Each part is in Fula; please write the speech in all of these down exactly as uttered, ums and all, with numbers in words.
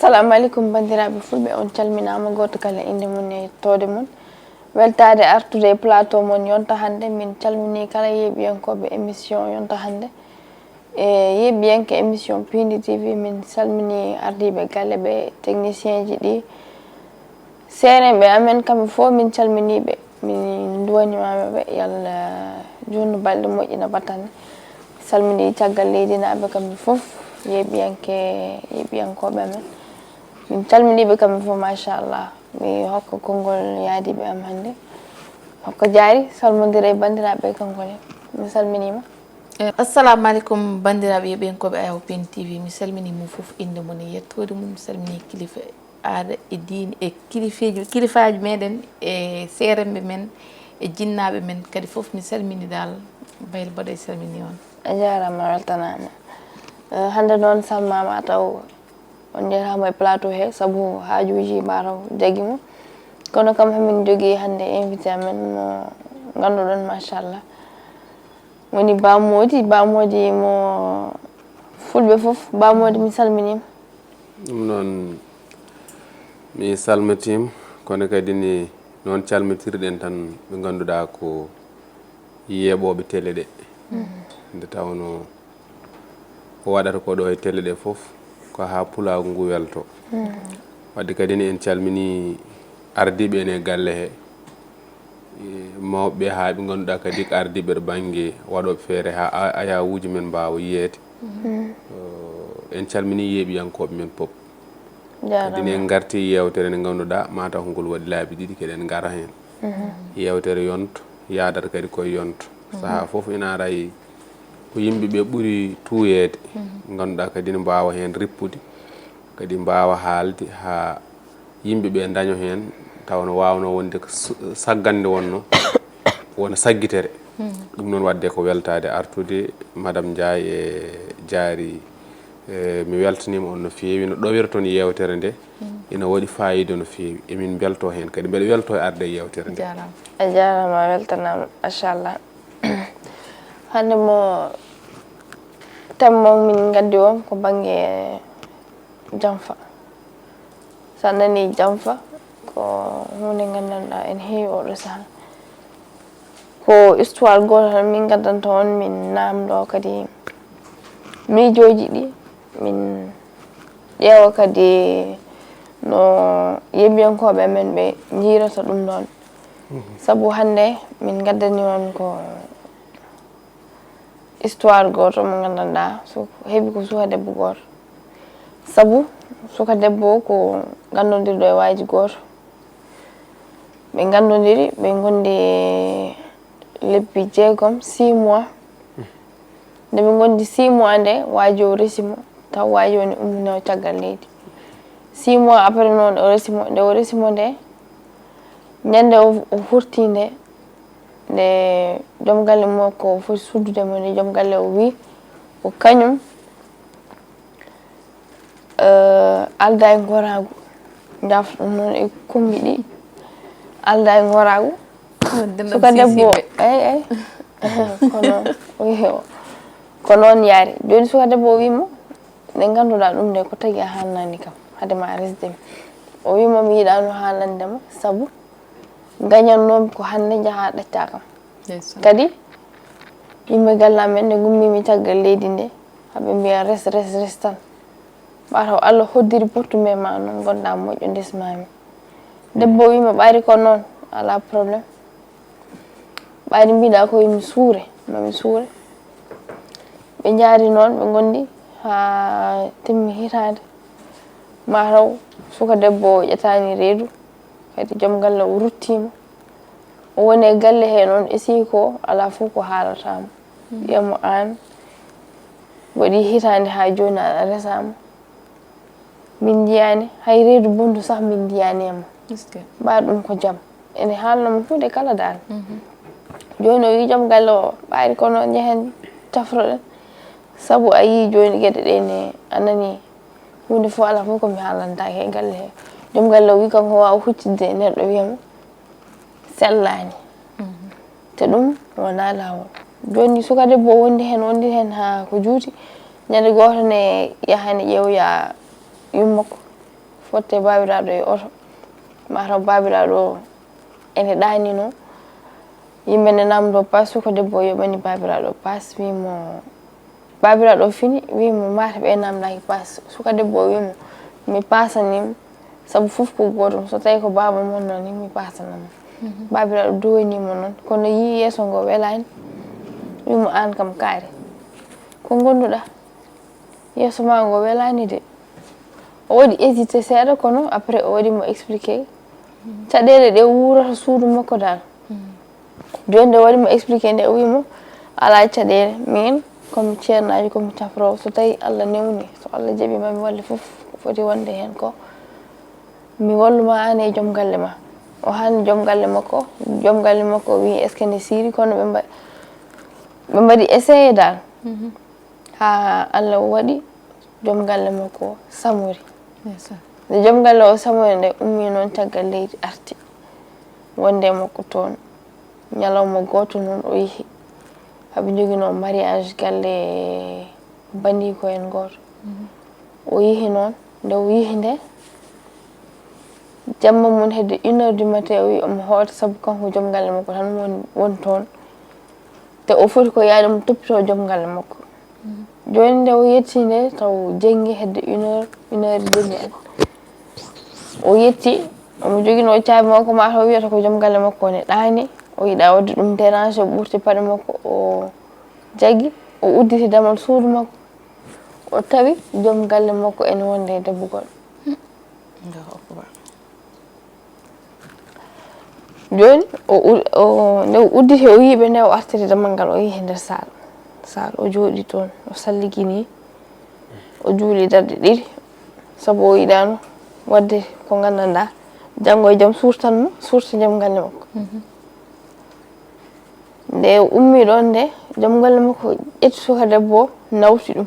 Assalamu aleykum, banndiraaɓe fulɓe, on calminaama, gooto kala innde mum e yettoode mum. Weltaade artude e plateau mon yonta hannde. Min calminii kala yeeɓiyankooɓe émission yonta hannde. E yeeɓiyanke émission Piindi T V, min calminii ardiiɓe galle ɓe, technicien ji ɗi, seerenɓe amen, kamɓe fof min calminii ɓe. Min nduwaniima ɓe, yo Allah juutnu balɗe, moƴƴina battane. Mi salminii caggal leydi naaɓe kamɓe fof, yeeɓiyanke, yeeɓiyankooɓe amen. Min calminii ɓe kamɓe fof, machallah. Mi hokka konngol yaadiiɓe am hannde. Hokka jaari, salmondira e banndiraaɓe e kanko ne. Mi salminiima. Eh, assalamu aleykum, banndiraaɓe yeeɓiyankooɓe Ayaw Piindi T V. Mi salminii mo fof innde mum e yettoode mum. Mi salminii kilifa aada e diine e kilifeeji, kilifaaji meɗen e seerenɓe men e jinnaaɓe men kadi fof. Mi salmini dal, Bayel Boɗo e salmini on. A jaaraama, a weltanaama. Eh, hannde noon salmaama taw on njeytaama e plateau he sabu haajuuji mbaataw jaggi mo. Kono kam hamin jogii hannde invité amen mo ngannduɗon, machallah. Woni Ba Moodi, Ba Moodi mo fulɓe fof. Ba Moodi, mi salminiima. Ɗum noon, mi salmitiima, kono kadi ni noon calmitirɗen tan ɓe ngannduɗaa ko yeeɓooɓe télé ɗe. Nde tawnoo ko waɗata ko ɗo e télé ɗe fof, ko haa pulaagu ngu welto. Waɗde kadi ne en calminii ardiiɓe en e galle he, e mawɓe haa ɓe ngannduɗaa kadi ko ardiiɓe to bannge waɗooɓe feere haa a-, ayawuuji men mbaawa yiyeede. Eh, en calminii yeeɓiyankooɓe men fof. Kadi ne en ngartii yeewtere nde ngannduɗaa mataw ko ngol waɗi laabi ɗiɗi keɗen ngara heen. Yeewtere yonto, yaadata kadi koye yonto. Sahaa fof ina ara e ko yimɓe ɓe ɓuri tuuyeede. Ngannduɗaa kadi ne mbaawa heen rippude, kadi mbaawa haalde haa yimɓe ɓe ndaño heen, tawa no waawnoo wonde ko s-, saggande wonno, wona saggitere. Ɗum noon waɗde ko weltaade artude, Madame Ndiaye e Diary. Eh, mi weltaniima on no feewi, no ɗowirton yeewtere nde. Ina waɗi faayiida no feewi. Emin mbeltoo heen kadi. Mbeɗa weltoo e arde e yeewtere nde. Jaaraama. A jaaraama, a weltanaama, machallah. Hannde mo thème mo min ngaddi o ko bannge janfa. So a nanii janfa, ko huunde nganndanɗaa ene heewi oɗo sahaa. Ko histoire gooto tan min ngaddanta on, min naamndoo kadi miijooji ɗi, min ƴeewa kadi no yeeɓiyankooɓe men ɓe njiirata ɗum ɗoon. Sabu hannde min ngaddani on ko histoire gooto mo nganndanɗaa, so heɓi ko suka debbo gooto. Sabu suka debbo o ko ganndondirɗo e waaji gooto. Ɓe nganndondiri, ɓe ngondi lebbi jeegom, six mois. Nde ɓe ngondi six mois nde, waaji o resi mo, taw waaji o ne umminoo caggal leydi. Six mois après noon, o resi mo, nde o resi mo nde, ñande o, o hurti nde, nde joom galle makko o foti suddude mo nde, joom galle o wi ko kañum, eh, alda e ngoraagu. Njafo ɗum noon e kommbi ɗi, alda e ngoraagu. Suka debbo, eey, eey. Ko noon, o yehi o. Ko noon yaari. Jooni suka debbo o wi mo, nde ngannduɗaa ɗum nde ko tagi a haalnaani kam, hade ma a resde mi. O wi mo, mi yiɗaano haalande ma, sabu ngañannoomi ko hannde njahaa ɗaccaa kam. Ndeysaan. Kadi, yimɓe galle amen nde ngummiimi caggal leydi nde, haɓe mbiya res, res, res tan. Ɓa taw Allah hoddiri pottu mbe ma noon ngonɗaa moƴƴo ndesmaami. Debbo o wi mo ɓayri ko noon, alaa problème. Ɓayri mbiɗa ko mi suure, mami suure. Ɓe njaari noon, ɓe ngondi haa timmi hitaande. Ma taw suka debbo o ƴetaani reedu, kadi joom galle o ruttiima. O woni e galle he noon, e sii ko alaa fof ko haalata mo. Wiya mo aan, waɗi hitaande haa jooni aɗa resa mo. Min njiyaani, hay reedu bonndu sah min njiyaani e ma. Est-ce que? Mbaa ɗum ko jam? Ene haalna mo huunde kala dal. Mhm. Jooni o wi joom galle o, ɓayri kono njehen cafroɗen. Sabu a yii jooni geɗe ɗe ne, a nani huunde fof alaa fof ko mi haalantaake e galle he. Joom galle o wi kanko waawa huccitde e neɗɗo wiya mo sellaani. Mhm. Te ɗum wonaa laawol. Jooni suka debbo o wondi heen, wondi heen haa ko juuti. Ñande gooto ne yaha ne ƴeewoya yumma ko. fotte baabiraaɗo e oto, mataw baabiraaɗo ene ɗaanino. Yimɓe nde namdo paas, suka debbo o yoɓani baabiraaɗo paas, wimo baabiraaɗo o fini, wimo mata ɓe namdaki paas. Suka debbo o wimo mi pasanima, sabu fof ko gootum, so tawi ko baaba mon noon ni mi pasanama. Baabiraaɗo duwanimo noon, kono yii yeeso ngo welani, wimo an kam kaari ko gonduɗa, yeeso ma ngo welani de. O waɗi hésité seeɗa, kono après o waɗi mo expliqué caɗeele ɗe wuurata suudu makko dal. Joni nde waɗi mo expliqué nde, o wimo ala caɗeele, min komi ceernaajo, komi cafroowo, so tawi Allah newni, so Allah jaɓi mami walle fof ko foti wonde heen ko, mi walluma an e joom galle ma. O haalni joom galle makko, joom galle makko o wi est ce que nde siiri, kono ɓe mba- ɓe mbaɗi essayé dal. Haa Allah waɗi joom galle makko o samori. Nde joom galle o samori nde, ummi noon caggal leydi arti wonde e makko toon. Ñalawma gooto noon o yehi, haɓe njoginoo mariage galle bandiiko en gooto. O yehi noon, nde o yehi nde, jamma mum hedde une heure du matin o wi omo hoota, sabu kanko joom galle makko tan woni woni toon. Te o foti ko yaade mo toppitoo joom galle makko. Jooni nde o yetti nde, taw jenngi hedde une heure, une heure et demi en. O yetti, omo joginoo caabi makko, mataw wiyata ko joom galle makko ne ɗaani, o yiɗa waɗde ɗum déranger, o ɓurti paɗe makko, o jaggi, o udditi damal suudu makko, o tawi joom galle makko ene wonde e debbo goɗɗo. Allahu akbar. Jooni o u- o- nde o udditi, o yii ɓe nde, o artiri damal ngal, o yehi nder saal. Saal, o jooɗi toon, o salligini, o juuli darɗe ɗiɗi, sabu o yiɗaano waɗde ko nganndanɗaa janngo e jam suurtan mo, suurta jam galle makko. Nde o ummi ɗoon nde, joom galle makko ƴetti suka debbo o, nawti ɗum.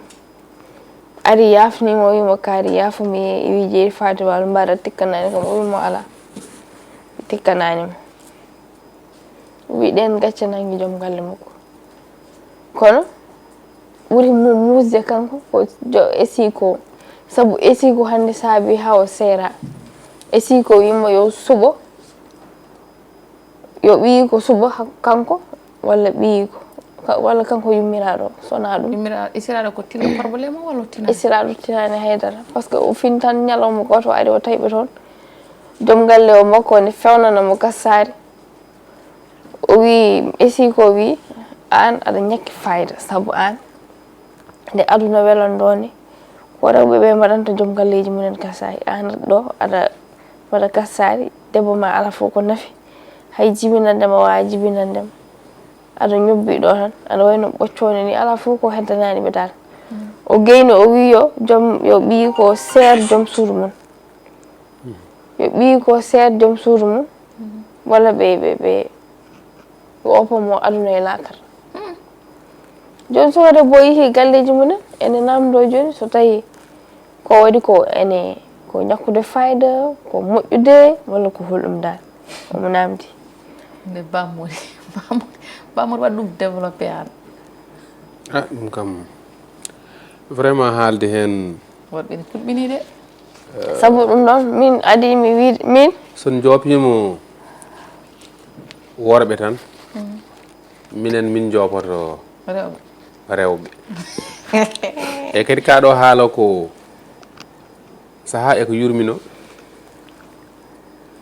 Ari yaafnii mo, wii mo kaari, yaafo mi, e wii jeeri faade waalo, mbaɗa tikkanaani kam, o wii mo alaa, tikkanaani mo. O wii ɗeen gacce nanngi joom galle makko. Kono ɓuri mo muusde kanko ko jo- esiko, sabu esiko hannde saabi haa o seera. Esiko wii mo yo suɓo, yo ɓiyiiko suɓo ha- kanko, walla ɓiyiiko, ka- walla kanko yummiraaɗo, so na ɗum. Yummiraaɗo, esiraaɗo ko tinno problème o walla o tinaani? Esiraaɗo tinaani haydara, parce que o fini tan ñalawma gooto o ari o tawi ɓe toon. Joom galle o makko ne fewnana mo kassaari. O wii, esiko wii, aan aɗa ñakki fayda, sabu aan nde aduna welan ɗo ne, ko rewɓe ɓe mbaɗanta joom galleeji mumen kassaari. Aan ɗo aɗa waɗa kassaari, debbo ma alaa fof ko nafi. Hay jibinande ma waawa jibinande ma. Aɗa ñobbi ɗo tan, aɗa wayno ɓoccoonde ni, alaa fof ko heddanaani ɓe dal. O geyno, o wii yo joom, yo ɓiyiiko seer joom suudu mum. Yo ɓiyiiko seer joom suudu mum, walla ɓe, ɓe, ɓe oppo mo aduna e laakara. Jooni suka debbo o yehi galleeji mumen, ene namdoo jooni so tawi ko waɗi ko ene, ko ñakkude fayda, ko moƴƴude, walla ko holɗum dal? Omo namdi. Nde Bamori, Bamori, Bamori waɗi ɗum développé aan. Ah, ɗum kam, vraiment haalde heen. Worɓe ne kulɓinii de. Sabu ɗum ɗoon, min adi mi wiide, min. So en joopiima worɓe tan, minen min joopoto rewɓe. Rewɓe. E kadi kaa ɗo haala ko sahaa e ko yurmino,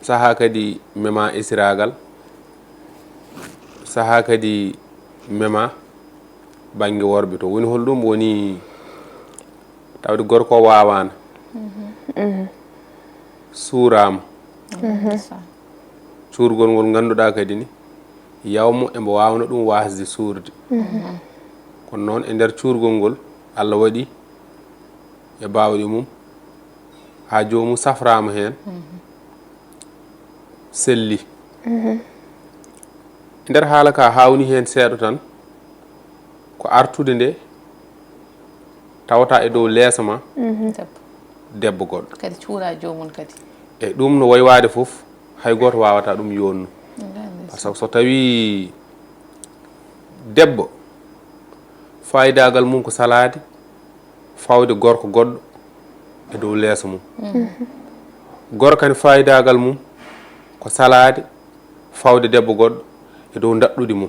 sahaa kadi mema esiraagal, sahaa kadi mema bannge worɓe to. Woni holɗum? Woni tawde gorko o waawaana, suuraama. Cuurgol ngol ngannduɗaa kadi ni, yawmo embo waawno ɗum waasde suurde. Kono noon e nder cuurgol ngol, Allah waɗi e baawɗe mum, haa joomum safraama heen, selli. E nder haala ka, haawnii heen seeɗa tan, ko artude nde tawata e dow leeso ma debbo goɗɗo. Kadi cuura joomum kadi. E ɗum no waywaade fof, hay gooto waawata ɗum yonnu. Par ce que so tawii debbo, faayidagal mum ko salaade, fawde gorko goɗɗo e dow leeso mum. Gorko ne, faayidaagal mum ko salaade, fawde debbo goɗɗo e dow ndaɗɗudi mum.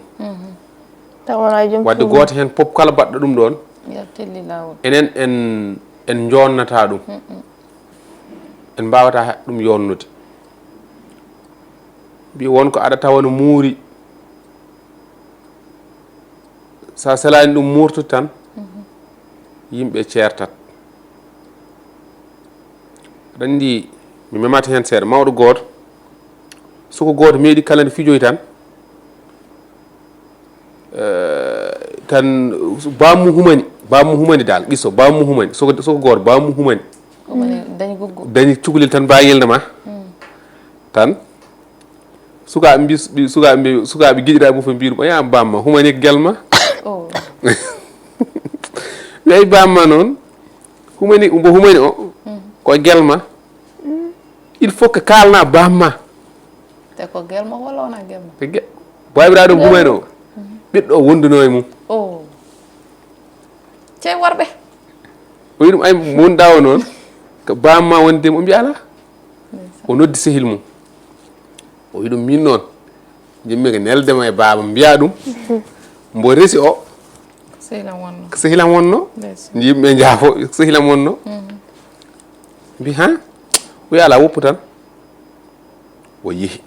Taw wonaa e joom Wadde suudu mum. Gooto heen fof kala mbaɗɗo ɗum ɗoon, Yo telli laawol. enen en en njoonnataa ɗum. En mbaawataa ɗum yoonnude. Mbi won ko aɗa tawa no muuri, so a selaani ɗum muurtude tan, yimɓe ceertat. Aɗa anndi, mi memata heen seeɗa, mawɗo gooto, suko gooto meeɗi kala nde fijoy tan, eh, tan bammu humani, bammu humani dal, qisso, bammu humani, suko, suko gooto, bammu humani. Ko woni dañi guggu. Dañi cukalel tan mbaagel nde ma. Tan, sukaaɓe mbi, mbi, sukaaɓe mbi, sukaaɓe giɗiraaɓe mum fof mbi ɗum, "Oya bamma, humani ko gelma." Oh. Wi ay bamma noon, humani, mbo humani o, ko gelma. Il faut que kaalna bamma. Te ko gelma walla wonaa gelma? Ko ge-, babiraɗo humani o, ɓiɗɗo o wonduno e mum. Oh. Cey worɓe. O wi ɗum ay wonda o noon, ko bamma wonde mo, o mbi ala. O noddi sehil mum. O wi ɗum min noon, jimmi ko nelde ma e baaba mbiya ɗum. Mbo resi o, Sehil am wonno. Ko sehil am wonno. Ndeysaan. Ndi yimɓe njaafo, ko sehil am wonno. Mbi ha? O wi ala, woppu tan. O yehi.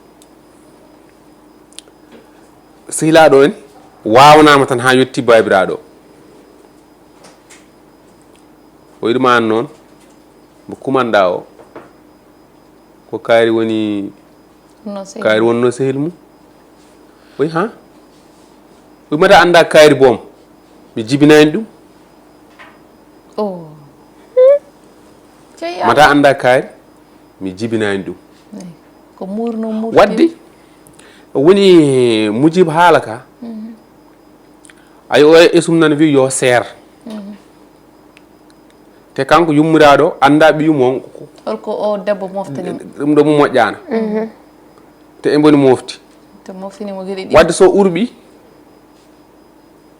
Sehilaaɗo en waawnaama tan haa yotti baabiraaɗo. O wi ɗum aan noon, mbo kumanɗaa o, ko kaari woni, No sehil. Kaari wonno sehil mum. O wi ha? O wi mata annda kaari boom. Mi jibinani ɗum. Oh. Cey Mata annda kaari. Mi jibinani ɗum. Ko muurno muurti. Wadde woni mujib haala ka. Ay o esum nan wi yo seer. Te kanko yummiraɗo annda ɓiyum on. Holko o debbo moftani mo? Ɗum ɗo mo moƴƴaano. Te e mboni mofti. Te moftini mo geɗe ɗiɗi. Wadde so urɓi,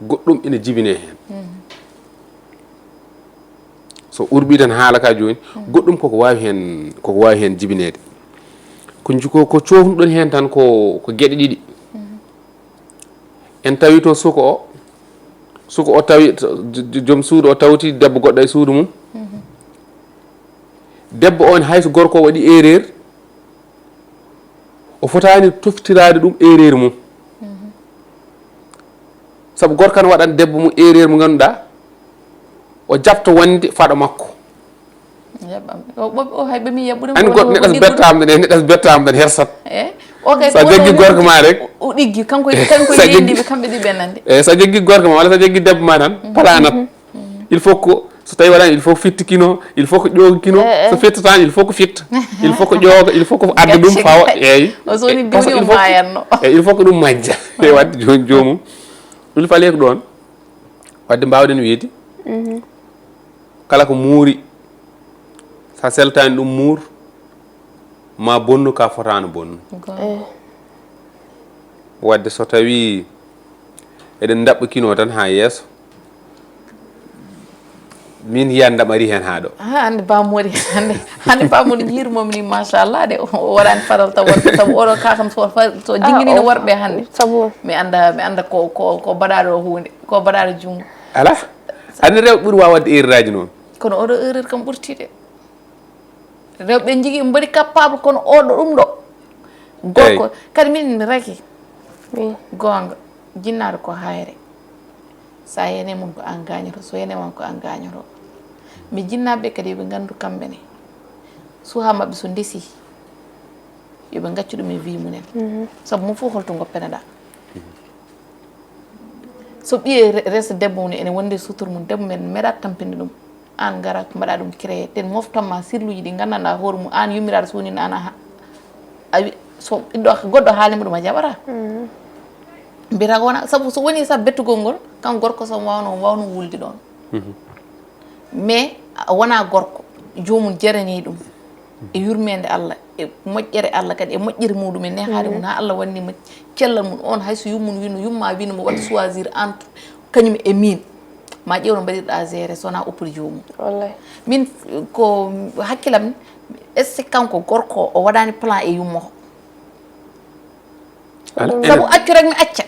goɗɗum ina jibine heen. So urɓi tan haala ka jooni, goɗɗum koko waawi heen, koko waawi heen jibineede. Ko nju-, ko, ko coofnuɗon heen tan ko, ko geɗe ɗiɗi. En tawi to suko o, suko o tawi, to, j-, j-, joom suudu o tawti debbo goɗɗo e suudu mum. Debbo on, hay so gorko o waɗi erreur, o fotaani toftiraade ɗum erreur mum. Sabu gorko ne waɗan debbo mum erreur mo ngannduɗaa, o jaɓto wonde faɗo makko. Jaɓam. O, o, o, hay ɓe mi yaɓɓude An goɗɗo neɗɗo so bettaama ɗen, neɗɗo so bettaama ɗen hersat. Eh? O kay So a ko jaggi woni gorko ma rek. O ɗiggi, kanko, kanko So a yendi jaggi- ɓe, kamɓe ɗiɗi ɓe nande. E so a jaggi gorko ma walla so a jaggi debbo ma tan, palanat. Il faut que so tawi waɗani, il faut que fitta kino, il faut que ƴooga kino. Eh, eh. So fittataani, il faut que fitta. Il faut que ƴooga, il faut que adda ɗum Gacce, fawa. gacce. Eyyi. O soni Eh, parce que biwni il faut que- mayanno. Eh, il faut que ɗum majja. E wadde jooni joomum. Il fallait ko ɗoon. Wadde mbaawɗen wiide. Kala ko muuri, so a seltaani ɗum muur, ma bonnu ka fotaano bonnu. Wadde so tawi eɗen ndaɓɓa kino tan haa yeeso, min yiyan ndaɓari heen haa ɗo. Ha, hannde bamori, hannde, hannde bamori jiiru mom ni, machallah de, o waɗani faral taw worɓe, sabu oɗo ka kam so, so jingini no worɓe hannde. Sabu Mi annda, mi annda ko, ko, ko baɗaɗo o huunde, ko baɗaɗo junngo. Ala, anndi rewɓe ɓuri waawde erreur aji noon. Kono oɗo erreur kam ɓurti de. Rewɓe jigi mbaɗi capable kono oɗo ɗum ɗo. Gorko, kadi min mi raki. Wi. Goonga, jinnaɗo ko hayre. Sa yene mum ko an gañoto, so yene mum ko an gañoto. Mi jinnaɓe kadi yoɓe ngandu kamɓe ne. Suha maɓɓe so ndesi, yoɓe gaccu ɗum e vie mumen. Sabu mo fof holto goppene ɗa. So ɓiye re-, resa debbo mum ene wonde sutur mum, debbo men meɗa tampinde ɗum. An gara mbaɗa ɗum créé. Ten moftan ma sirluji ɗi gandanɗa hoore mum, an yummiraɗo so woni an a ha-, a wi-, so ɓiɗɗo goɗɗo haalima ɗum a jaɓata. Mbiyata ko wona, sabu so woni sa bettugol ngol, kan gorko so wawno, wawno wulde ɗon. Mais a wona gorko, jomum jarani ɗum. E yurmende Allah, e moƴƴere Allah kadi, e moƴƴere muɗum, e nehaade mum, ha Allah wanni mo cellal mum on, hayso yummum wino, yumma wino mo waɗa choisir entre kañum e min. Ma ƴeew no mbaɗirɗa gérer, so wona oppude jomum. Wallay. Min ko hakkilam, Est-ce que kanko gorko o waɗani plan e yummo? Sabu accu rek mi acca.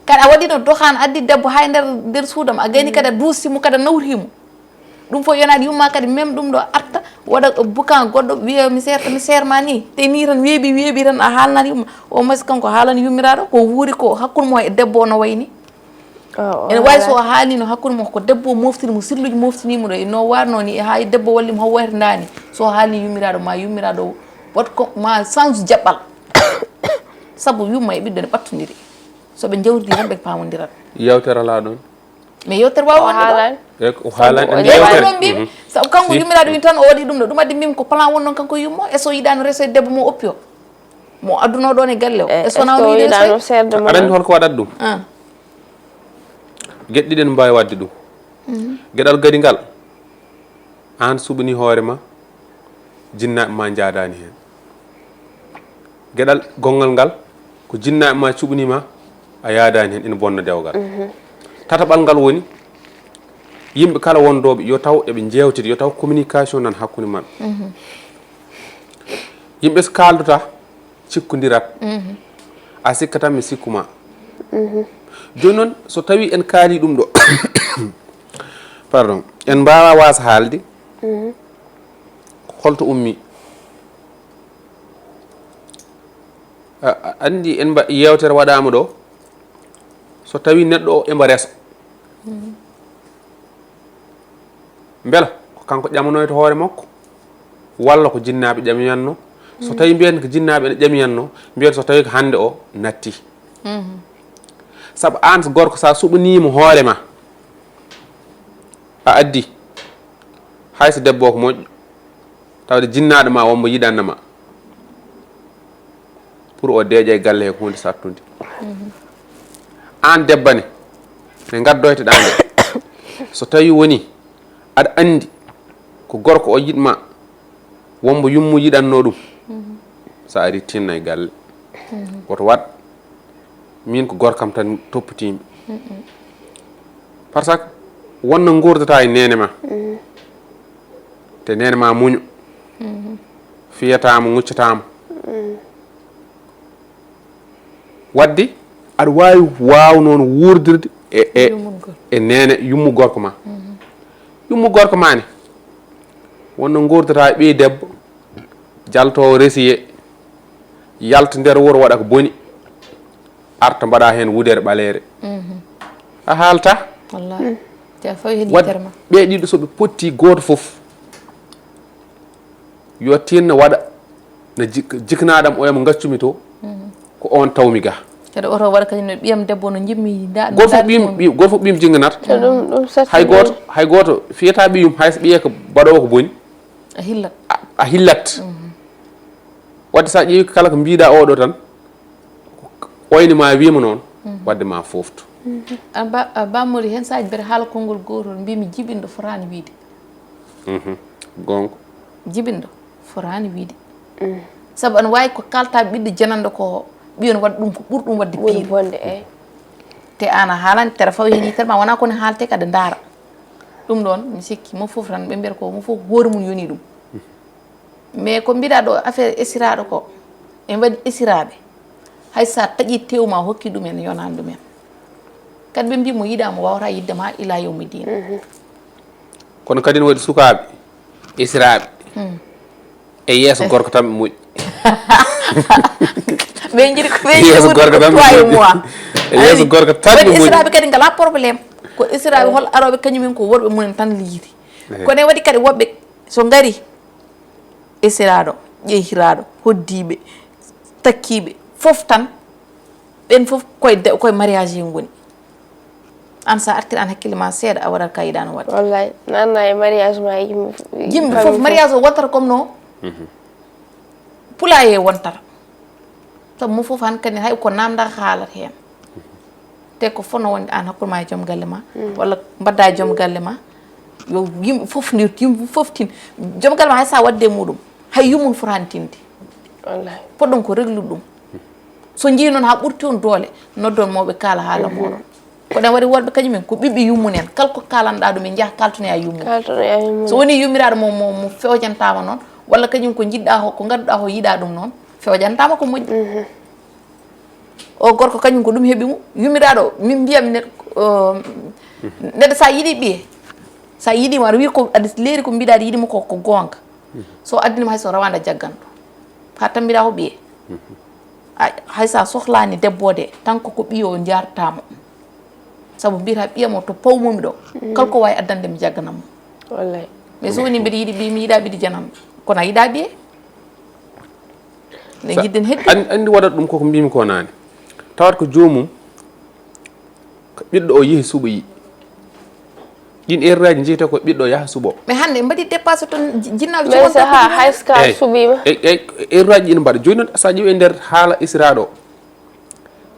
Kadi a waɗino dohan addi debbo hay nder nder suudam, a gayni kadi a duusi mo kadi a nawrhi mo. Ɗum fof yonani yumma kadi même ɗum ɗo arta waɗa bukan goɗɗo wiya mi seerta mi seerma ni te ni tan weeɓi weeɓi tan a haalnani yumma. O moins kanko haalani yummiraɗo ko wuuri ko hakkunde mo e debbo o no wayni. Ene wawi so o haalino hakkunde mo ko debbo moftini mo silluji moftini mo ɗo e no warno ni e ha debbo walli mo haw wayta ndani. So o haalni yummiraɗo ma yummiraɗo wat ko ma change jaɓɓal. Sabu yumma e ɓiɗɗo ne ɓattodiri. So ɓe jawridi tan ɓe pamondirat. Yewtere ala ɗon. Mais yewtere wawi wonde ɗon. E ko haalan en yewtere ɗon mbimi. Sabu kanko yummiraɗo win tan o waɗi ɗum ɗo ɗum addi mbimi ko plan won noon kanko yummo e so yiɗano reso e debbo mo oppi o. Mo adduno ɗon e galle o e so wona o yiɗi reso. Aɗa anndi holko waɗat ɗum? Geɗe ɗiɗi ene mbaawi waɗde ɗum. Geɗal gadi ngal, aan suɓanii hoore ma, jinnaaɓe ma njaadaani heen. Geɗal gonngal ngal, ko jinnaaɓe ma cuɓanii ma, a yaadaani heen, ina bonna dewgal. Tataɓal ngal woni, yimɓe kala wondooɓe, yo taw eɓe njeewtida, yo taw communication nan hakkunde maɓɓe. Yimɓe so kaaldotaa, cikkondirat. A sikka tan mi sikkuma. Jooni noon so tawi en kaali ɗum ɗo, pardon, en mbawa wasa haalde holto ummi. A andi en mba yewtere waɗama ɗo, so tawi neɗɗo o emba reso. Mbela ko kanko ƴamanoyta hoore makko walla ko jinnaaɓe ƴamiyanno? So tawi mbiyen ko jinnaaɓe ene ƴamiyanno, mbiyen so tawi ko hannde o natti. Sabu aan so gorko sa suɓaniima hoore ma, a addi, hay so debbo o ko moƴƴo, tawde jinnaaɗo ma wonmo yiɗanno ma, pour o deeƴa e galle he ko huunde sattunde. Aan debbo ne, nde ngaddoyteɗaa nde, so tawi woni aɗa anndi ko gorko o yiɗ ma, wonmo yummo yiɗanno ɗum, so ari tinna e galle. Woto waɗ min ko gorkam tan toppitiimi. Par ce que wonna ngurdata e nene ma, te nene ma muño, fiyatamo, ŋuccatamo. Wadde aɗa wawi waw noon wuurdirde e e e nene yummu gorko ma. Yummu gorko ma ne, wonno ngurdata e ɓiy debbo, jaltowo resiye, yalta nder wuro waɗa ko boni, arta mbaɗa heen wudere ɓaleere. A haalta. Wallahi. Te a fawi heen yitere ma. Ɓe ɗiɗo so ɓe potti gooto fof, yo tinno waɗa no jiknaaɗam oya mo gaccumi to, ko on tawmi ga. Kadi oto waɗa kañum no ɓiyam debbo no jimmi. Gooto fof ɓiyum, gooto fof ɓiyum jinganata. Hay gooto, hay gooto fiyata ɓiyum hay so ɓiye ko mbaɗowo ko boni. A hillat. A hillat. Wadde sa ƴeewi kala ko mbiɗa oɗo tan, oyni ma wiima noon, wadde ma fofto. An ba ba mori hen saji bere haala konngol gotol mbimi jibinɗo fotani wiide. Gonga. Jibinɗo fotani wiide. Sabu ana wawi ko kalta ɓiɗɗo jananɗo ko ɓiyon waɗa ɗum ko ɓuri ɗum wadde piiri. Te an a haalani tere fawi hen yitere ma wona koni haalte kadi ndaara. Ɗum ɗon mi sikki mo fof tan ɓe mbiyata ko mo fof hoore mum yoni ɗum. Mais ko mbiɗa ɗo affaire esiraɗo ko en waɗi esiraɓe, hay sa taƴi tew ma hokki ɗumen yonani ɗumen. Kadi ɓe mbi mo yiɗa mo wawata yidde ma ila yawmi din. Kono kadi ne waɗi sukaɓe esiraɓe e yeeso gorko tan ɓe moƴƴi. Ɓe jiɗi ko ɓe jiɗi yeeso gorko tan ɓe moƴƴi. E yeeso gorko tan ɓe moƴƴi. Esiraɓe kadi ngala problème. Ko esiraɓe hol aroɓe kañumen ko worɓe mumen tan liiri. Kono e waɗi kadi woɓɓe so ngari esiraɗo, ƴeyhiraɗo, hoddiɓe, takkiɓe fof tan ɓen fof koye koye mariage en ngoni. An sa artir an hakkille ma seeɗa a waɗat ka yiɗano waɗde. Wallay nanna e mariage ma yimɓe fof mariage o wontata comme no pulaye wontata. Sabu mo fof han kadi hay ko namda haalat hen. Te ko fof no wonde an hakkude ma e joom galle ma walla mbadda e joom galle ma. Yo yimɓe fof ndirtu yimɓe fof tin. Joom galle ma hay sa wadde e muɗum hay yummum fotani tinde. Wallahi. Poɗɗon ko reglude ɗum. So njii noon haa ɓurti on doole noddon mawɓe kaala haala moɗon. Ko ɗen waɗi worɓe kañumen ko ɓiɓɓe yummumen kala ko kalanɗa ɗum en njaha kaltonoya yummu. So woni yummiraɗo mo mo mo fewjantama noon Walla kañum ko njiɗɗa ho, ko ngannduɗa ho yiɗa ɗum noon, fewjantaama ko moƴƴi. O gorko kañum ko ɗum heɓi mo. Yumiraaɗo, min mbiyam neɗ-, o, neɗɗo sa yiɗi ɓiye, sa yiɗi mo, aɗa wiya ko, aɗa leeri ko mbiɗa aɗa yiɗi mo ko, ko goonga. So addini mo hay so rawaande jagganto. Haa tammbira ko ɓiye. A, hay sa sohlaani debbo de, tan ko, ko ɓiyo njartaa mo. Sabu mbiyata ɓiyam o to pawmomi ɗo. Kala ko waawi addande mi jagganam mo. Wallay. Mais so woni mbiɗa yiɗi ɓiy, mi yiɗa ɓiɗi janam. Kono a yiɗa ɓiye? Ne Sa- njiɗden heddi. An-, anndi waɗat ɗum koko mbimi ko naane. Tawat ko joomum, ko ɓiɗɗo o yehi suɓoyi. Ɗin erreur aji jeyte ko ɓiɗɗo yaha suɓo. Mais hannde mbaɗi dépassé toon ji-, jinnal mais so ha hayska Eyi. Suɓima. Eyi, eyi, erreur aji ina mbaɗa. Jooni noon sa ƴeewi e nder haala Isra ɗo.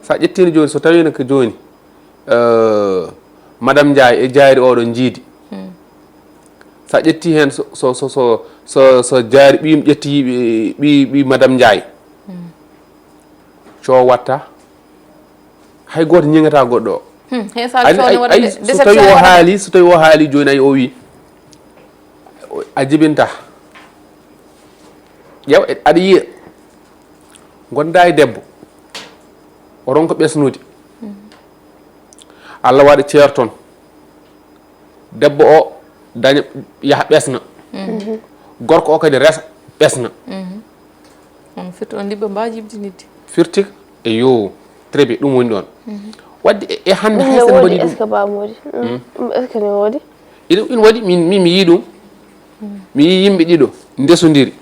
Sa ƴettino jooni, so tawino ko jooni, eh, Madame Ndiaye e Diary oɗo jiidi. Sa ƴetti heen so, so, so, so, so, so Diary ɓiyum ƴetti ɓi, ɓi, ɓi Madame Ndiaye. Coo watta. Hay gooto ñeŋata goɗɗo o. Hmm, he sa Ani, coono ay, waɗa ay, de-, so déception tawi o waɗa de. Haali, so tawi o haali jooni ay o wi, a jibinta. Ƴeew, e, aɗa yiya. Gonda e debbo. O ronka ɓesnude. Allah waɗa ceerton. Debbo o daña, yaha ɓesna. Gorko o kadi resa, ɓesna. On firti on liɓɓe mbawa jibdinidde. Firti, e yo, très bien, ɗum woni ɗon. Wadde e, e hannde hay sen mbaɗi ɗum. Est-ce que ba modi? Ɗum est-ce que ne wodi? Ina, ina waɗi, min, min mi yii ɗum. Mi yii yimɓe ɗiɗo ndesodiri.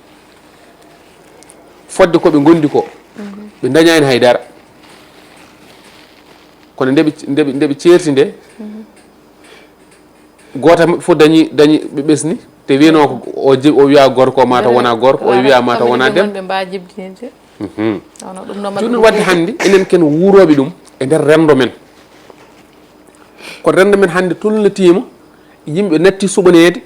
Fodde ko ɓe ngondi ko. Ɓe dañani hay dara. Kono nde ɓe, nde ɓe, nde ɓe ceerti nde, gooto e maɓɓe fof dañi, dañi ɓe ɓesni. Te wiyano ko o ji-, o wiya gorko, mata wona gorko, o wiya mata wona debbo. Ɓe mbawa jibdinirde. Mhm. Jooni noon wadde hannde enen ken wuurooɓe ɗum e nder renndo men. Ko renndo men hannde tolnitiima, yimɓe natti suɓaneede,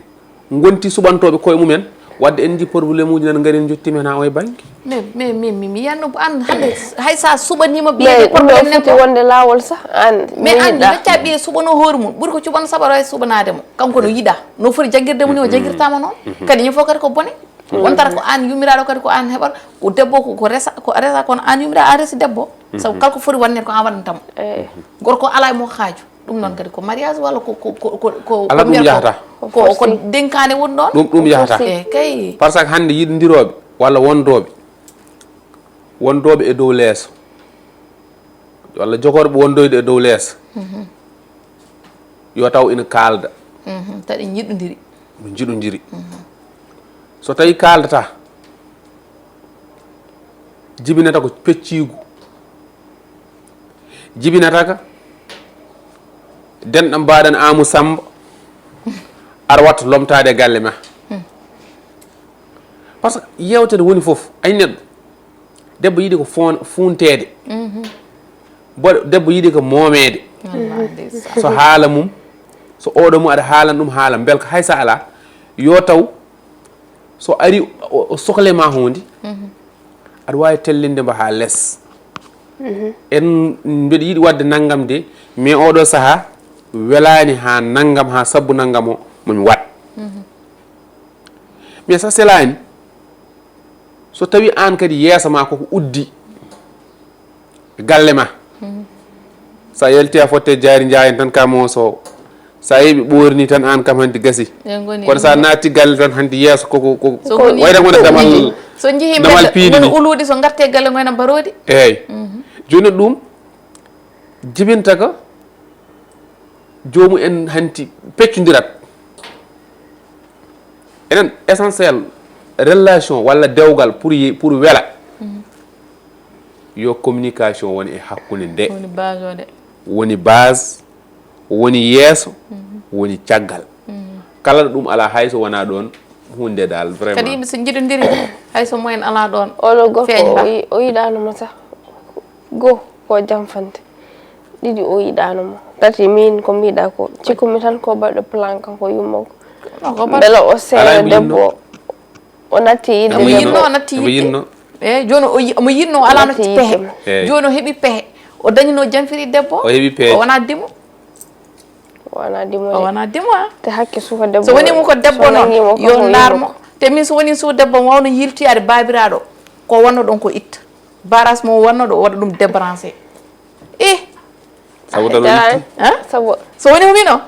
ngonti suɓantooɓe koye mumen, wadde en njii problème uji nan ngari en njotti men haa oye bannge. Mais, mais, mais, mi, mi yiyanno an hannde hay sa suɓaniima ɓiye de problème nen ko wonde laawol sah an. Mais an mi wecca ɓiye suɓano hoore mum, ɓuri ko cuɓano saɓaro e suɓanaade mo. Kanko no yiɗa, no foti jaggirde mo ni o jaggirtama noon. Kadi ñin fof kadi ko bone. Wontata ko an yummiraɗo kadi ko an heɓata, ko debbo ko, ko resa, ko a resa kono an yummiraɗo a resi debbo. Sabu kala ko foti wannede ko an waɗanta mo. Gorko ala e mo haaju. Ɗum noon kadi ko mariage walla ko, ko, ko, ko, ko, ala ɗum yahata. Ko, ko denkaane woni ɗon. Ɗum, ɗum yahata. E kay. Par ce que hannde yiɗondirooɓe walla wondooɓe, wondooɓe e dow leeso, walla jogorɓe wondoyde e dow leeso, yo taw ina kaalda. Taɗi njiɗodiri. No njiɗodiri. So tawi kaaldata, jibinata ko pecciigu. Jibinata ka, denɗam mbaɗan Amu Samba, aɗa watta lomtaade e galle ma. Par ce que yewtere woni fof, ay neɗɗo, debbo yiɗi ko foon-, fuunteede. Bo-, debbo yiɗi ko moomeede. Wallaahi, ndeysaan. So haala mum, so oɗo mum aɗa haalan ɗum haala, mbel ko hay sa ala, yo taw so ari o, o sohle ma huunde, aɗa waawi tellinde mbo haa les. En mbeɗa yiɗi waɗde nanngam de, mais oɗo sahaa welaani haa nanngam, haa sabbu nanngam o, momi waɗ. Mais so selaani, so tawi aan kadi yeeso ma koko uddi e galle ma, sa yalti a fotte jaari njaayen tan ka mo so, sa yeeɓi ɓoorni tan aan kam hanti gasi. Kono sa naatti galle tan hanti yeeso koko, koko wayta wona damal, so njii damal piini ni. Uluuɗi so ngarte galle ngoyna mbaroodi. Eeyi. Jooni ɗum jibinta ko joomu en hanti peccondirat. Enen essentiel relation walla dewgal pour yi-, pour wela. Yo communication woni e hakkunde nde. Woni base o de. Woni base, woni yeeso, woni caggal. Kala ɗo ɗum ala hay so wona ɗon hunde dal vraiment. Kadi yimɓe so njiɗodiri hay so moyen ala ɗon. Oɗo gorko feeñata. O yi-, o yiɗano mo sah. Go ko jamfante. Ɗiɗi o yiɗano mo. Tati min ko mbiɗa ko cikkumi tan ko baɗɗo plan kanko yummo ko. Mbela o seeɗa debbo. O natti yiɗde. Omo yinno, o natti yiɗde. Omo yinno. Eyi, jooni o yi-, omo yinno, o alaa natti pehe. Eyi. Jooni o heɓi pehe. O dañino jamfiri debbo. O heɓi pehe. O wonaa dimo. O wonaa dimo de. O wonaa dimo, a. Te hakke suka debbo. So woni mo ko debbo noon, yo ndaar mo. Te min so woni so debbo wawno yiltoyaade baabiraaɗo, ko wonno ɗon ko itta. Baras mo wonno ɗo waɗa ɗum débranché. Eh, Sabu tan o itti. Hein? Sabu So woni ko min o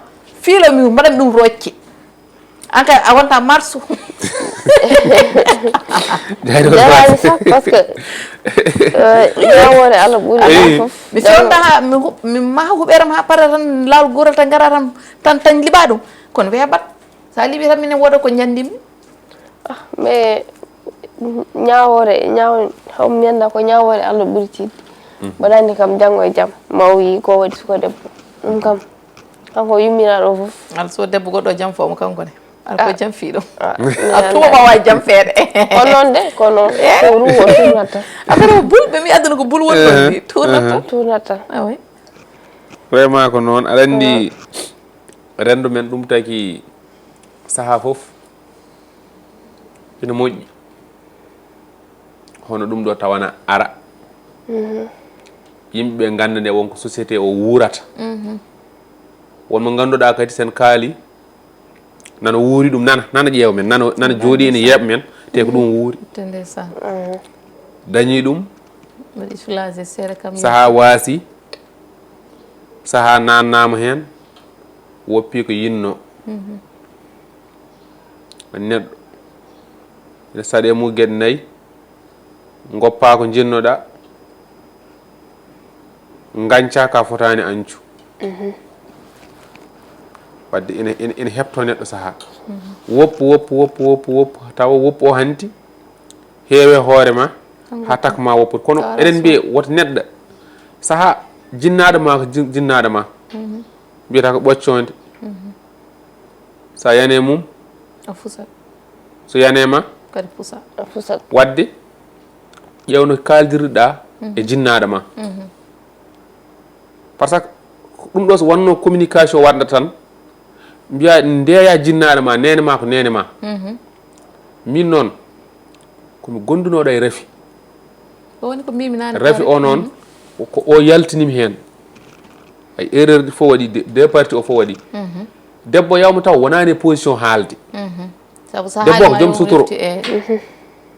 fiilo mi mbaɗan ɗum rocce. An kay a wonta marsu. Jayno jarani sax parce que euh, ñawoore Allah ɓuri ɗum fof. Mi fewda ha mi hu- mi maha huɓeram ha para tan laawol goral tan ngara tan tan tan liɓa ɗum. Kono weeɓat sa liɓi tan minen woda ko njandimi. Mais ñawoore ñaw haw mi anda ko ñawoore Allah ɓuri tiiɗde. Mbaɗani kam janngo e jam mawyi ko waɗi suka debbo. Ɗum kam kanko o yummiraɗo fof. Ala so debbo goɗɗo jam fo mo kanko ne. Ala ko jam fiiɗo. Ah, A tuma ma wawi jam feere. Ko noon de ko noon ko ruwo turnata. Affaire o bul ɓe mi aduna ko bul woni ɗon ni turnata. Turnata. Ah oui. Vraiment ko noon aɗa anndi renndo men ɗum taki sahaa fof ina moƴƴi. Hono ɗum ɗo tawana ara yimɓe ɓe ngannda nde wonko société o wuurata. Won mo ngannduɗaa kadi sen kaali nana wuuri ɗum nana nana ƴeewa men nana nana jooɗi ene yeeɓa men te ko ɗum wuuri. Te ndeysaan. Dañi ɗum Mbaɗi soulagé seere kam. Sahaa waasi. Sahaa naannaama heen. Woppi ko yinno. Neɗɗo ene saɗe mum geɗe nayi. Ngoppaa ko njinnoɗaa. Ngañcaa ka fotaani añcu. Wadde ene ene ene heɓto neɗɗo sahaa. Woppu woppu woppu woppu woppu tawa woppu o hanti. Heewe hoore ma. Haa takma woppude kono eɗen mbiye woto neɗɗo sahaa jinnaaɗo ma ko jin- jinnaaɗo ma. Mbiyata ko ɓoccoonde. So a yani e mum. A fusat. So yani e ma. Kadi pusa. A fusat. Wadde ƴeewno kaaldirɗa e jinnaaɗo ma. Par ce que ɗum ɗo so wonno communication waɗda tan mbiya ndeya jinnaaɗo ma nene ma ko nene ma. Min noon komi gondunoɗo e rafi. Ko woni ko mbimi nani Rafi o noon ko o yaltinimi heen. Ay erreur ɗi fof waɗi deux parties o fof waɗi. Debbo yawma taw wonani e position haalde. Sabu sa Debbo haalima joom yo suturo. Wofti, eh.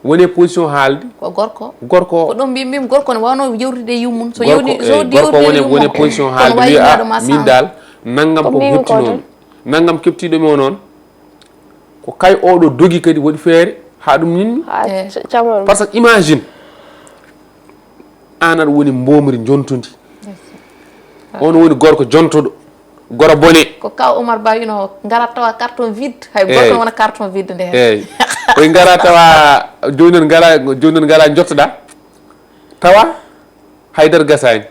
Woni e position haalde. Ko gorko. Gorko Ko ɗum mbimi mbimi gorko ne wawno yewtide e yummum so gorko yewti so eh, gorko woni yewtide woni e position haalde wawi wiya yinnaɗo a ma min samba. Dal nanngam ko Ko mbimi ko heɓti noon nanngam keɓtiɗo mi o noon. Ko kay oɗo dogi kadi waɗi feere ha ɗum ninmi. Ha Eh. ca- camon. Par ce que imagine an aɗa woni mbomri jontudi. On woni gorko jontoɗo goro bone. Ko kaw Oumar Ba wino ngara tawa carton vide hay Eyyi. Gorko wona carton vide nde hen. Eyyi. Koye ngara tawa joni noon ngara joni noon ngara jottoɗa tawa haydara gasani.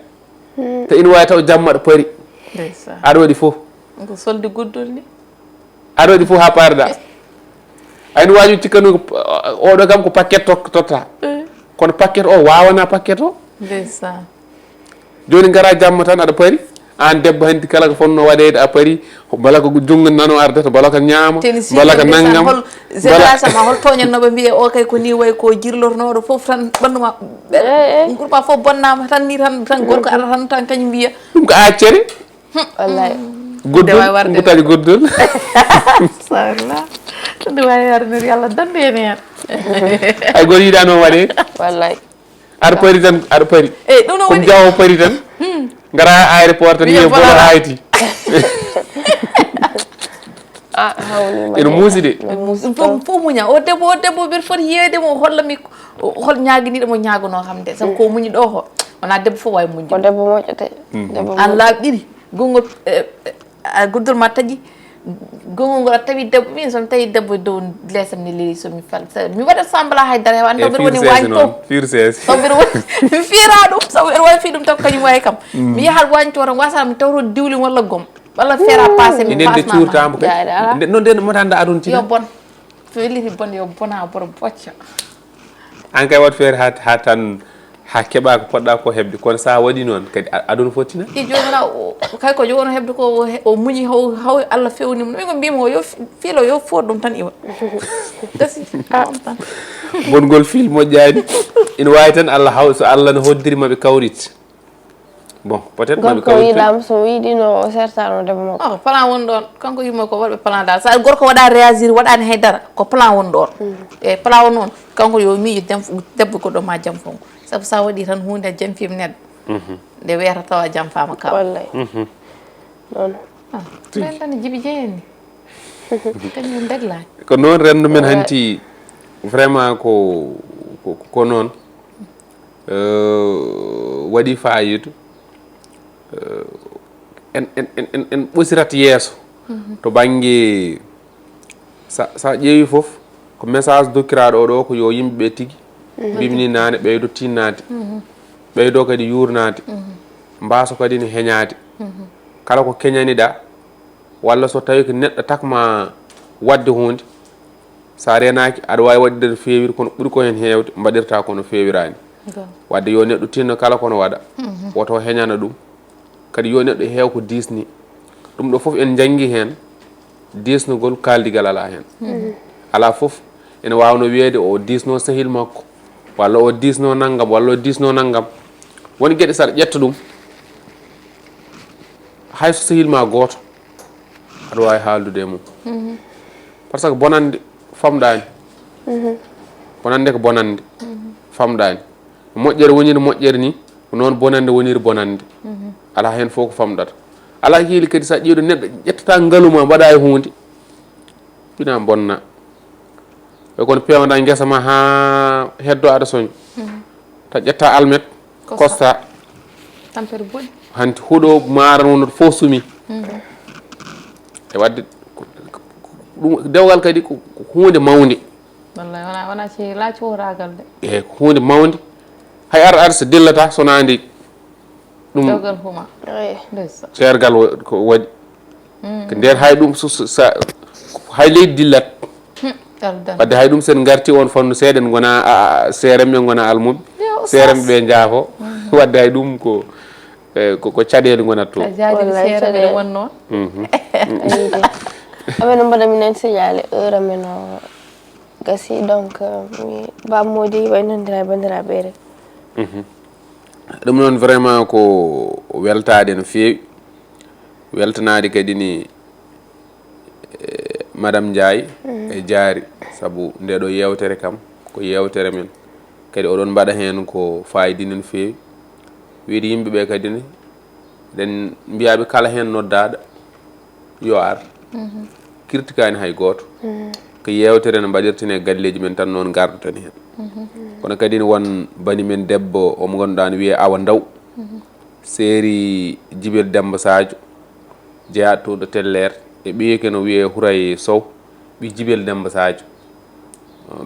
Te ina wawi taw jamma aɗa paari. Ndeysaan. Aɗa waɗi fof. Ko solde guddol ni. Aɗa waɗi fof ha paarɗa. Ayno waji cikkano oɗo kam ko paquet totta. Kono paquet o wawana paquet o. Ndeysaan. Joni gara jamma tan aɗa paari. An debbo hanti kala ko fonno waɗede a paari. Bala ko junngo nano ardata bala ko ñaama. Bala ko nanngam. Génération ma hol toñannoɓe mbiye o kay ko ni way ko jirlornoɗo fof tan ɓannduma. Gurma fof bonnama tan ni tan tan gorko ara tan tan kañum mbiya. Ɗum ko accere. Wallahi. Goddol mbutali goddol. Sarla. Ɗum wawi warnir yalla dande en hen. Ay gor yiɗano waɗe. Wallahi. Aɗa paari tan aɗa paari. Eyyi ɗum no Ko woni. Jawo paari tan. Gara aéroport tan Wiya wiye bolo voilà. Hayti. Ah, hawnima. Ene muusi de. Ɗum fof fof muña o debbo o debbo mbeɗa foti yeeyde mo holla mi hol ñaaginiiɗo mo ñaagonoo kam de sabu ko muñi ɗo ko wona debbo fof wawi muñde. Ko debbo moƴƴo de. Debbo An laabi ɗiɗi gongol a guddol ma taƴi gongol ngol a tawi debbo min somi tawi debbo e dow lesam ne leli somi fal mi waɗat sambala haydara hewa anda mbeɗa woni wañ to. Firsesi. Sabu mbeɗa woni mi fiyata ɗum sabu mbeɗa wawi fi ɗum taw kañum wawi kam mi yahat wañ to tan wasata mi tawto diwlin walla gom walla feera passé mi Nden de pasnama. Cuurtama kay. Nde- Noon nden motanda adon Yo tina. Bon. So welliti bon yo bona boro bocca. An kay wat feere ha ha tan ha keɓa ko poɗɗa ko heɓde kono sa waɗi noon kadi a- aduna fof tina. I jomina kay ko jogono heɓde ko o he- o muñi haw haw Allah fewnimo ɗum ko mbimi o yo fi- filo yo foot ɗum tan iwa. Gasi. Ɗum tan. Bongol fil moƴƴani. Ina wawi tan Allah haw so Allah no hoddiri maɓe kawrit. Bon, peut-être maɓe Gorko kawri tan. Yiɗaama so yiɗino o sertano debbo makko. Oh, plan woni ɗon. Kanko yumma ko waɗɓe plan dal. Sa gorko waɗa réagir, waɗani haydara. Ko plan woni ɗon. E plan woni noon. Kanko yo miijo dem debbo goɗɗo ma jam fonko. Sabu sa waɗi tan huunde a jamfiima neɗɗo. Nde wiyata tawa jamfaama kaw. Wallay. Noon. Ah, ɓen tan jibi jeeni. Kañum deglani. Ko noon renndo men hanti vraiment ko ko, ko noon. Euh, waɗi faayidu. Euh, en en en en en ɓosirat yeeso to bannge sa sa ƴeewi fof ko message dokkiraaɗo o ɗo ko yo yimɓe ɓe tigi mbimni naane ɓeydo tinnaade ɓeydo kadi yuurnaade mbaaso kadi ne heñaade kala ko keñaniɗa walla so tawi ko neɗɗo takma waɗde huunde sa reenaaki aɗa waawi waɗirde no feewiri kono ɓuri ko heen heewde mbaɗirta kono feewiraani wadde yo neɗɗo tinno kala kono waɗa woto heñana ɗum kadi yo neɗɗo heew ko diisni ɗum ɗo fof en njanngi heen diisnugol kaaldigal alaa heen alaa fof ene waawno wiyeede o diisno sehil makko walla o diisno nanngam walla o diisno nanngam won geɗe saɗa ƴetta ɗum hay so sehil ma gooto aɗa waawi haaldude e mum par ce que bonande famɗaani bonande ko bonande famɗaani moƴƴere woniri moƴƴere ni ko noon bonande woniri bonande alaa heen fof ko famɗata alaa hiili kadi so a ƴeewde neɗɗo ƴettata ngalu ma mbaɗa e huunde ɓina bonna e kono peewda ngesa ma haa heddo aɗa soñ ta ƴetta almet kosta Tampere boɗi. Hanti huɗo maara noon fof sumi e wadde ɗum dewgal kadi ko huunde mawnde Wallay wona wona si la cuuragal de. e ko huunde mawnde hay ar ar so dillata sonande ɗum Dewgal huma. Eey. Ndeysa. Seergal ko waɗi ko nder hay ɗum so- so- sa- hay leydi dillat Aldan. wadde hay ɗum sen garti on fannu seeɗa en gona seeremɓe gona almuɓe seeremɓe ɓe jaafo wadde hay ɗum ko eh, ko ko caɗele gonat to A jaajiri Wallay, seere caɗeele. Mbeɗa wonno. Amen no mbaɗa minen signalé heure amen o gasi donc mi bammoodi waynondira e banndiraaɓe rek. Ɗum noon vraiment ko weltaade no feewi weltanaade kadi ni eh, madame Ndiaye e jaari sabu nde ɗo yewtere kam ko yewtere men kadi oɗon mbaɗa heen ko fayidi no feewi wiide yimɓe ɓe kadi ne eɗen mbiyaɓe kala heen noddaɗo yo ar kirtikani hay gooto ko yewtere no mbaɗirten e galleji men tan noon gardoten heen kono kadi ne won bani men debbo omo ngannduɗaa ne wiyee Awa Ndaw seeri Jibel Demba Sadio jeyaɗo to ɗo Teller e ɓiyeke no wiyee Huray Sow ɓi Jibel Demba Sadio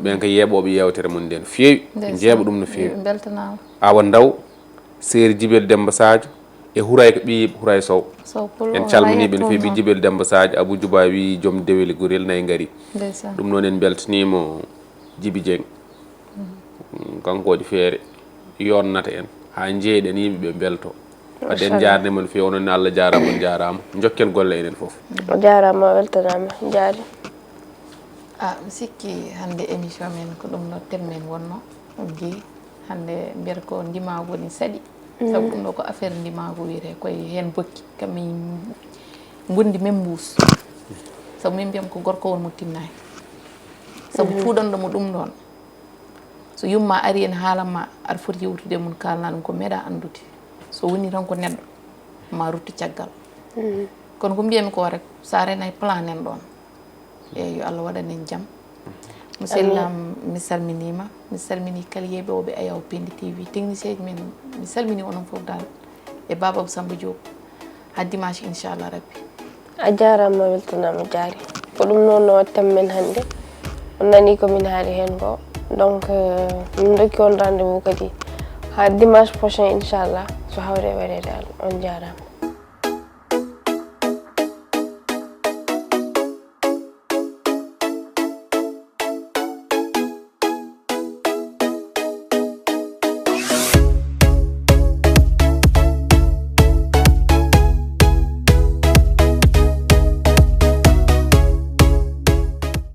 ɓen ko yeeɓooɓe yewtere mum nden feewi ɓe jeeɓa ɗum no feewi Beltanaama. Awa Ndaw seeri Jibel Demba Sadio e Huray ko ɓi Huray Sow Sow pullo en o calminiɓe hayat no feewi ɓi toon. Jibel Demba Sadio Abou Djouba wi joom deweli gorel nayi ngari Ndeysaan. Ɗum noon en beltanimo Jibi Dieng kanko waɗi feere yonnata en haa njeeyɗen yimɓe ɓe mbelto wadde en jaarnima no feewi onon ne Allah jaarama on jaarama jokken golle enen fof O jaaraama o weltanaama jaari. Ah, mi sikki hannde émission men ko ɗum no thème men wonno on jeeyi hannde mbiyata ko ndimaagu woni saɗi sabu ɗum ɗo ko affaire ndimaagu wiyete koye heen bokki kam min ngundi men mbuus sabu min mbiyam ko gorko won mo tinnaani sabu cuuɗanɗo mo ɗum ɗoon so yumma ari en haalanma aɗa foti yewtude e mum kaalana ɗum ko meeɗa anndude so woni tan ko neɗɗo ma ruttu caggal kono ko mbiyami ko rek sa renay plan en ɗoon eyyi yo Allah waɗan en jam musidɗam mi salminima mi salmini kala yeeɓooɓe Ayaw Pindi T V technicien ji men mi salmini onon fof dal e Baba Samba Diop ha dimanche inchallah rabbi A jaaraama weltanaama jaari. Ko ɗum noon no thème men hannde. On nani ko min haali heen ko. Donc euh, min ndokki on rendez-vous kadi haa dimanche prochain inchallah so hawre waɗeede Allah. On jaaraama.